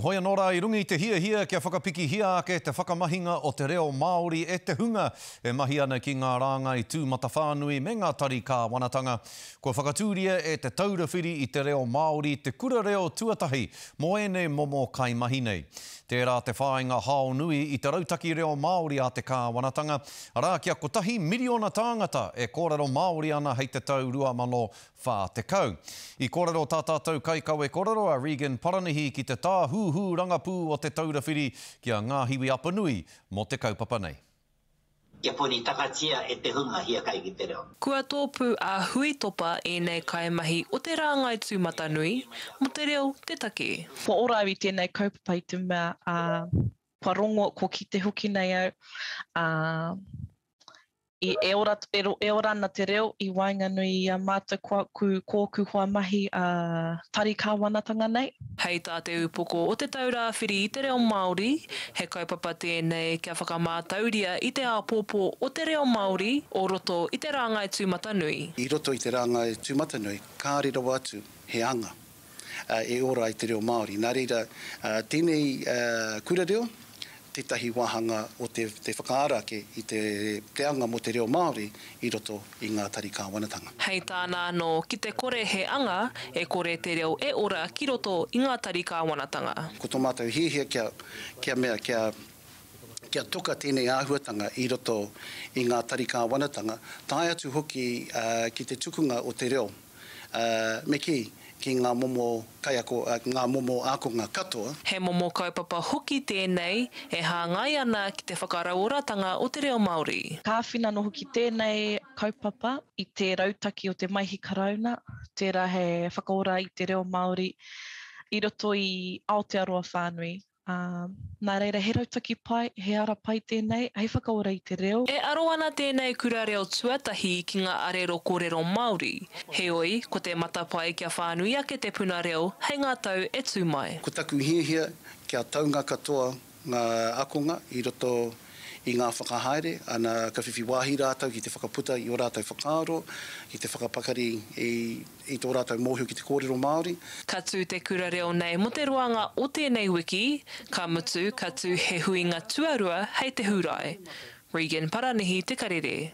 Hoi anō rā, i runga i te hiahia kia whakapikihia ake te whakamahinga o te reo Māori e te hunga e mahi ana ki ngā rāngai tūmatawhānui me ngā tari kāwanatanga, kua whakatūria e Te Taura Whiri i te Reo Māori te kura reo tuatahi mō ēnei momo kaimahi nei. Tērā te whāinga hao nui i te rautaki reo Māori a te kāwanatanga, arā kia kotahi miriona tāngata e kōrero Māori ana hei te tau 2040. I kōrero tā tātou kaikawe kōrero a Regan Paranihi ki te tāhūhū rangapū o Te Taura Whiri ki a Ngāhiwi Apanui mō te kaupapa nei. Kia ponitakatia e te hunga hiakai ki te reo. Kua tōpū ā-huitopa ēnei kaimahi o te rāngai tūmatanui mō te reo te take. Kua ora au i tēnei kaupapa i te mea, ā, kua rongo, kua kite hoki nei au, ā, i, e ora, e, e ora ana te reo i waenganui i a mātou ko aku, ko ōku hoa mahi ā, tari kāwanatanga nei. Hei tā te upoko o Te Taura Whiri i te Reo Māori, he kaupapa tēnei kia whakamātauria i te āpōpō o te reo Māori o roto i te rāngai tūmatanui. I roto i te rāngai tūmatanui, kāre rawa atu he anga e ora ai te reo Māori. Nā reira, tēnei kura reo, tētahi wāhanga o te whakaara ake i te anga mō te reo Māori i roto i ngā tari kāwanatanga. Hei tāna anō, ki te kore he anga, e kore te reo e ora ki roto i ngā tari kāwanatanga. Ko tō mātou hiahia kia, kia mea, kia, kia toka tēnei āhuatanga i roto i ngā tari kāwanatanga, tae atu hoki ki te tukunga o te reo. Me kī, ki ngā momo kaiako, ngā momo ākonga katoa. He momo kaupapa hoki tēnei e hāngai ana ki te whakarauoratanga o te reo Māori. Ka āwhina anō hoki tēnei kaupapa i te rautaki o te Maihi Karauna, tērā he whakaora i te reo Māori i roto i Aotearoa whānui. Ā, nā reira he rautaki pai, he ara pai tēnei hei whakaora i te reo. E aro ana tēnei kura reo tuatahi ki ngā arero kōrero Māori, heoi, ko te matapae kia whānui ake te puna reo hei ngā tau e tū mai. Ko taku hiahia kia taunga katoa ngā akonga i roto i ngā whakahaere, ana, ka whiwhi wāhi rātou ki te whakaputa i ō rātou whakaaro, ki te whakapakari i. i tō rātou mōhio ki te kōrero Māori. Ka tū te kura reo nei mō te roanga o tēnei wiki, ka mutu ka tū he huinga tuarua hei te Hūrae. Regan Paranihi Te Karere.